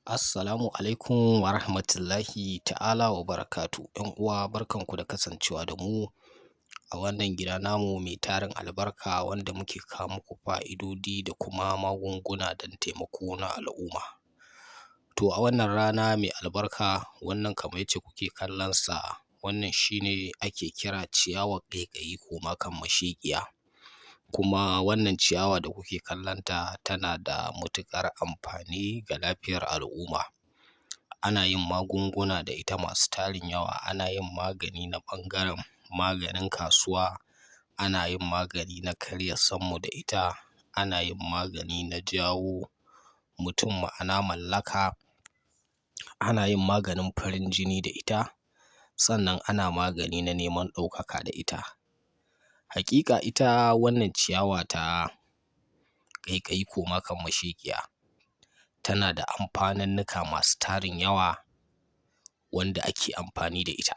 Assalamu alaikum wa rahmatullahi ta'ala wa barakatuhu. ‘Yan uwa barkanku da kasancewa da mu a wannan gida namu mai tarin albarka wanda muke kawo muku fa'idodi da kuma magunguna don taimako na al'umma. To a wannan rana mai albarka, wannan kamar yacce kuke kallon sa, wannan shi ne ake kira ciyawar ƙaiƙayi koma kan masheƙiya. Kuma wannan ciyawa da kuke kallon ta tana da matuƙar amfani ga lafiyar al'umma. Ana yin magunguna da ita masu tarin yawa, ana yin magani na ɓangaren maganin kasuwa, ana yin magani na karya sammu da ita, ana yin magani na jawo mutum ma'ana mallaka, ana yin maganin farin jini da ita, sannan ana magani na neman ɗaukaka da ita. Haƙiƙa ita wannan ciyawa ta ƙaiƙayi koma kan masheƙiya tana da amfanunnuka masu tarin yawa wanda ake amfani da ita.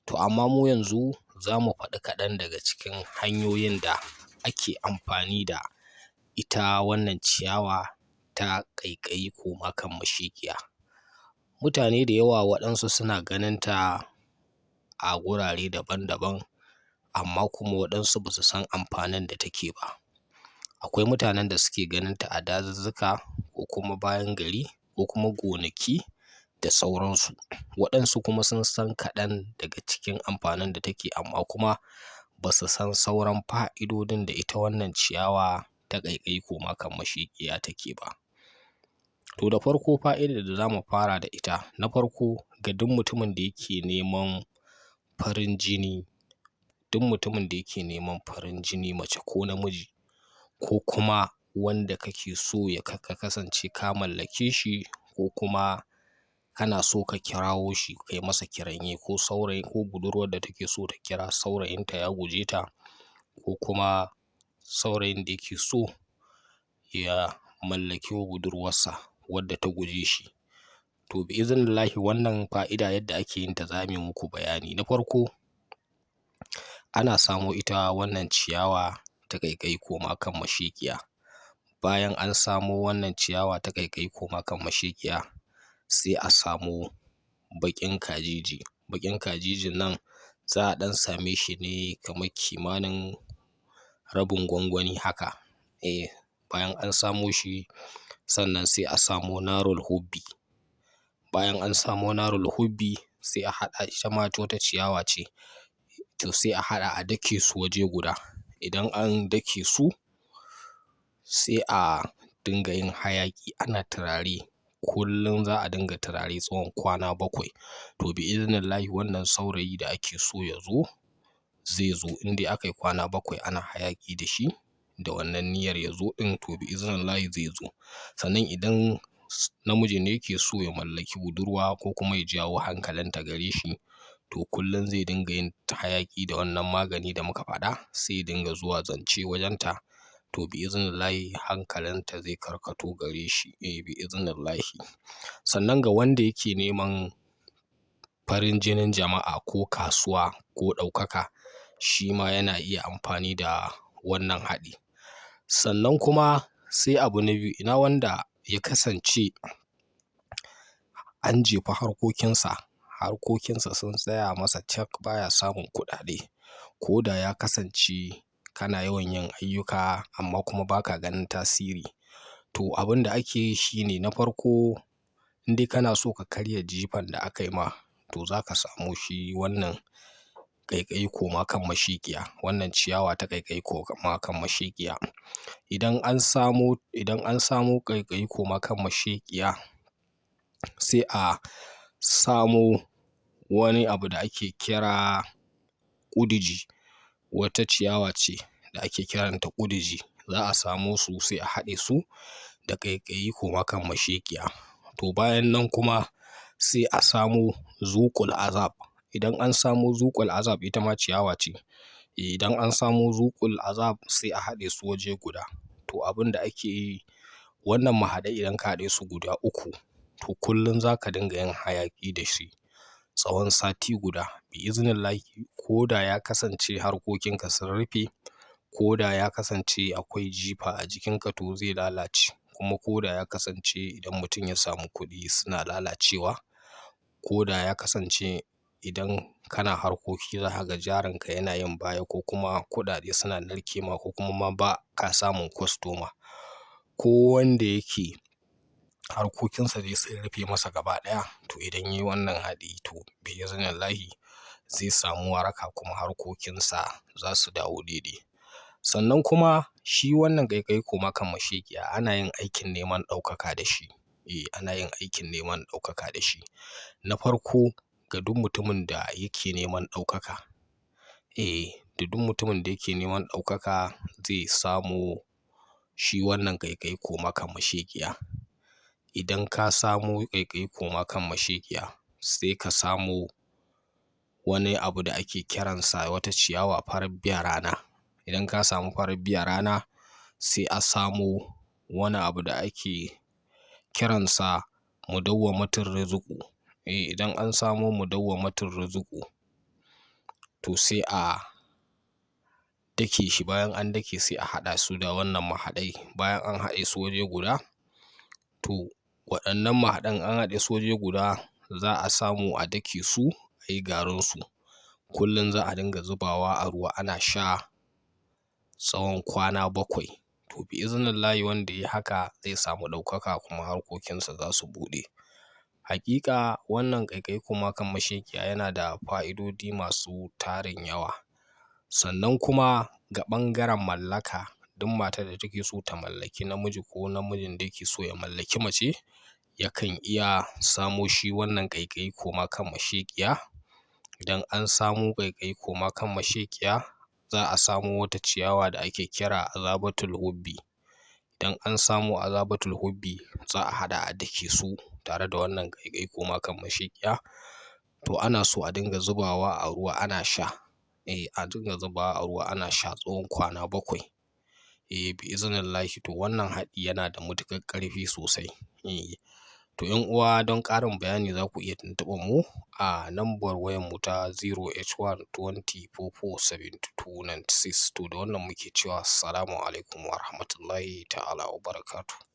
To amma mu yanzu za mu faɗi kaɗan daga cikin hanyoyin da ake amfani da ita wannan ciyawa ta ƙaiƙayi koma kan masheƙiya. Mutane da yawa waɗansu suna ganin ta a gurare daban daban, amma kuma waɗansu basu san amfanin da take ba. Akwai mutanen da suke ganin ta a dazuzzuka ko kuma bayan gari ko kuma gonaki da sauransu. Waɗansu kuma sun san kaɗan daga cikin amfanin da take, amma kuma basu san sauran fa'idodin da ita wannan ciyawa ta ƙaiƙayi koma kan masheƙiya take ba. To da farko fa'idar da zamu fara da ita, na farko ga duk mutumin da yake neman farin jini, duk mutumin da yake neman farin jini mace ko namiji, ko kuma wanda kake so ka kasance ka mallake shi, ko kuma kana so ka kirawo shi kai masa kiranye, ko saurayi ko budurwar da take so ta kira saurayinta ya guje ta, ko kuma saurayin da yake so ya mallaki budurwarsa wadda ta guje shi. To bi'iznillahi wannan fa'ida yadda ake yin ta za mu yi muku bayani. Na farko ana samo ita wannan ciyawa ta ƙaiƙayi koma kan masheƙiya. Bayan an samo wannan ciyawa ta ƙaiƙayi koma kan masheƙiya, sai a samo baƙin kajiji. Baƙin kajijin nan za a ɗan same shi ne kamar kimanin rabin gwangwani haka. Bayan an samo shi, sannan sai a samo narul hubbi. Bayan an samo narul hubbi, sai a haɗa, ita ma wata ciyawa ce, to sai a haɗa a dake su waje guda. Idan an dake su, sai a dinga yin hayaƙi ana turare. Kullum za a dinga turare tsawon kwana 7. To bi'iznillahi wannan saurayi da ake so ya zo, zai zo in dai aka yi kwana 7 ana hayaƙi da shi da wannan niyyar ya zo ɗin, to bi'iznillahi zai zo. Sannan idan namiji ne yake so ya mallaki budurwa ko kuma ya jawo hankalinta gare shi, to kullum zai dinga yin hayaƙi da wannan magani da muka faɗa, sai ya dinga zuwa zance wajenta, to bi'iznillahi hankalinta zai karkato gare shi, bi'iznillahi. Sannan ga wanda yake neman farin jinin jama'a ko kasuwa ko ɗaukaka, shi ma yana iya amfani da wannan haɗi. Sannan kuma sai abu na biyu, ina wanda ya kasance an jefi harkokinsa, harkokinsa sun tsaya masa cak baya samun kuɗaɗe. Ko da ya kasance kana yawan yin ayyuka amma kuma baka ganin tasiri. To abin da ake yi shine, na farko in dai kana so ka karya jifan da aka yi ma, to za ka samo shi wannan ƙaiƙayi koma kan masheƙiya, wannan ciyawa ta ƙaiƙayi koma kan masheƙiya. Idan an samo, idan an samo ƙaiƙayi koma kan masheƙiya, sai a samo wani abu da ake kira ƙudiji. Wata ciyawa ce da ake kiranta ƙudiji. Za a samo su sai a haɗe su da ƙaiƙayi koma kan masheƙiya. To bayan nan kuma sai a samo zuƙul azab. Idan an samo zuƙul azab, ita ma ciyawa ce. Idan an samo zuƙul azab, sai a haɗe su waje guda. To abin da ake yi, wannan mahaɗai idan ka haɗe su guda uku, to kullum za ka dinga yin hayaƙi da shi tsawon sati guda. Bi'iznillahi ko da ya kasance harkokinka sun rufe, ko da ya kasance akwai jifa a jikinka, to zai lalace. Kuma ko da ya kasance idan mutum ya samu kuɗi suna lalacewa, ko da ya kasance idan kana harkoki za ka ga jarinka yana yin baya ko kuma kuɗaɗe suna narke ma ko kuma ma ba ka samun kwastoma. Ko wanda yake harkokinsa dai sun rufe masa gaba ɗaya, to idan yayi wannan haɗi to bi'iznillahi zai samu waraka kuma harkokinsa za su dawo daidai. Sannan kuma shi wannan ƙaiƙayi koma kan masheƙiya ana yin aikin neman ɗaukaka da shi. Eh, ana yin aikin neman ɗaukaka da shi. Na farko, ga duk mutumin da yake neman ɗaukaka, eh, da duk mutumin da yake neman ɗaukaka zai samo shi wannan ƙaiƙayi koma kan masheƙiya. Idan ka samo ƙaiƙayi koma kan masheƙiya, sai ka samo wani abu da ake kiransa wata ciyawa farar biya rana. Idan ka samu farar biya rana, sai a samo wani abu da ake kiransa mudawwamatur rizqu. Eh, idan an samo mudawwamatur rizqu, to sai a dake shi. Bayan an dake sai a haɗa su da wannan mahaɗai. Bayan an haɗe su waje guda, to waɗannan mahaɗan an haɗe su waje guda za a samu a dake su a yi garinsu. Kullum za a dinga zubawa a ruwa ana sha tsawon kwana 7. To bi'iznillahi wanda yayi haka zai samu ɗaukaka kuma harkokinsa za su buɗe. Haƙiƙa wannan ƙaiƙayi koma kan masheƙiya yana da fa'idodi masu tarin yawa. Sannan kuma ga ɓangaren mallaka, duk matar da take so ta mallaki namiji ko namijin da yake so ya mallaki mace, yakan iya samo shi wannan ƙaiƙayi koma kan masheƙiya. Idan an samo ƙaiƙayi koma kan masheƙiya, za a samo wata ciyawa da ake kira azabatul hubbi. Idan an samo azabatul hubbi, za a haɗa a dake su tare da wannan ƙaiƙayi koma kan masheƙiya. To ana so a dinga zubawa a ruwa ana sha. Eh, a dinga zubawa a ruwa ana sha tsawon kwana 7. Eh, bi'iznillahi to wannan haɗi yana da matuƙar ƙarfi sosai. Eh, to 'yan uwa don ƙarin bayani za ku iya tuntuɓar mu a lambar wayar mu ta 0H1 20 44 72 96. To da wannan muke cewa assalamu alaikum wa rahmatullahi ta'ala wa barakatuh.